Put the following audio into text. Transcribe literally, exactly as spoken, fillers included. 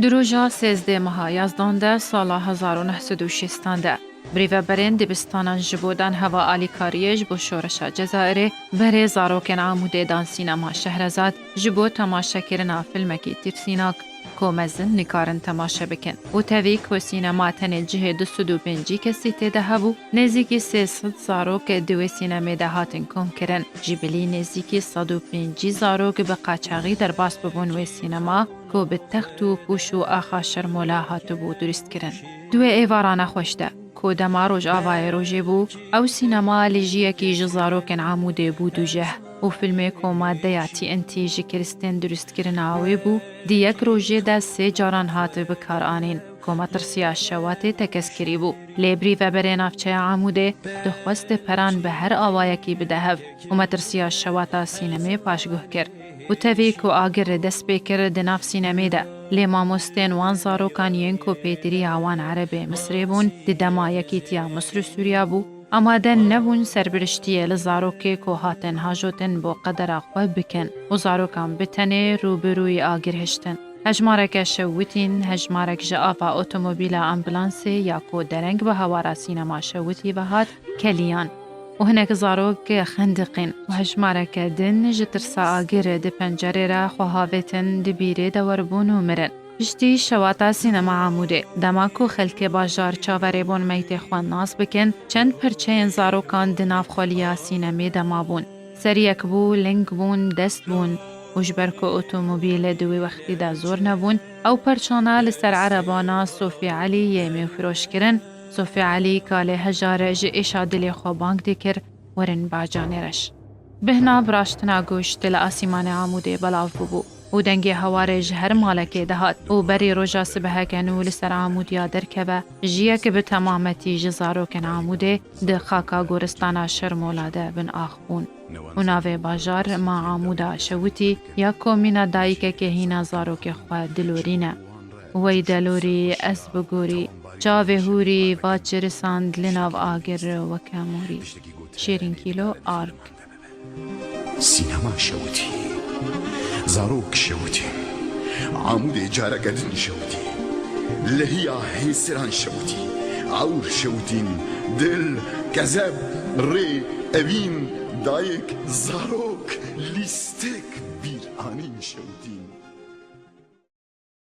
Di roja sêzdeh meha yazdan de sala hezar û neh sed û şêstan de, birêveberên dibistanan ji bo danheva alîkariyê ji bo şoreşa Cezayirê berê zarokên Amûdê dan sînema Şehrezad ji bo temaşekirina filmekî tîfsînak ku mezin nikarin temaşe bikin û tevî ku sînema tenê cihê du sed û pêncî kesî tê de hebû, nêzîkî sê sed zarok di wê sînemê de hatin komkirin. Ji bilî nêzîkî sed û pêncî zarok bi qaçaxî derbas bibûn wê sînema ku bi text û pûş û axa şermola hatibû duristkirin. Di wê êvara nexweş de, ku dema rojavayê rojê bû, ew sînema li jiyekî ji zarokên Amûdê bû dûjeh û filmê ku madeya T N T ji kiristên durustkirina wê bû, di yek rojê de sê caran hat bikaranîn, ku metirsiya şewatê tekez kirîbû. Lê birîveberê navçeya Amûdê dixwest peran bi her awayekî bide hev û metirsiya şewata sînemê paşguh kir. Û tevî ku agir dest pê kir di nav sînemê de, lê mamostên wan zarokan yên ku pêtiriya wan erebê Misrê bûn, di dema yekîtiya Misr û Sûriya bû, amade nebûn serbiriştiyê li zarokê ku hatin hajotin bo qedera xwe bikin û zarokan bi tenê rûbirûyî agir hiştin. Hejmareke şewitîn, hejmarek ji ava otomobîla ambulansê ya ku dereng bi hawara sînema şewitî ve hat, keliyan. û hinek zarok xendiqîn û hejmareke din ji tirsa agir di pencerê re xwe havêtin, di bîrê de werbûn û mirin. Piştî şewata sînema Amûdê, dema ku xelkê bajar çaverê bûn meytê xwe nas bikin, çend perçeyên zarokan di nav xweliya sînemê de mabûn. Seriyek bû, ling bûn, dest bûn û ji ber ku otomobîl di wê wextî de zor nebûn, ew perçana li ser erebana Sofî Elî yê mêwfiroş kirin. Sofî Elî kalê hejar ji êşa dilê xwe bang dikir, werin ba canê reş. Bihna biraştina goşt li asîmanê Amûdê belav bûbû û dengê hewarê ji her malekê dihat û berî roja sibeheke nû li ser Amûdiya derkeve, jiyek bi temametî ji zarokên Amûdê di xaka goristana Şermola de bin ax bûn. Û navê bajar Ma Amûda şewitî ya ku mîna dayikekê hîna zarokê xwe dilorîne. Wey delorî, ez bigorî, çavê hûrî va çirisand li nav agir weke morî. Şêrîn Kîlo, Ark. Sînema şewitî. Zarok şewitîn. Amûdê careke din şewitî. Lehiya hêsiran şewitî. Ewr şewitîn. Dil, kezeb, rê, evîn, dayik, zarok, lîstik, bîranîn şewitî.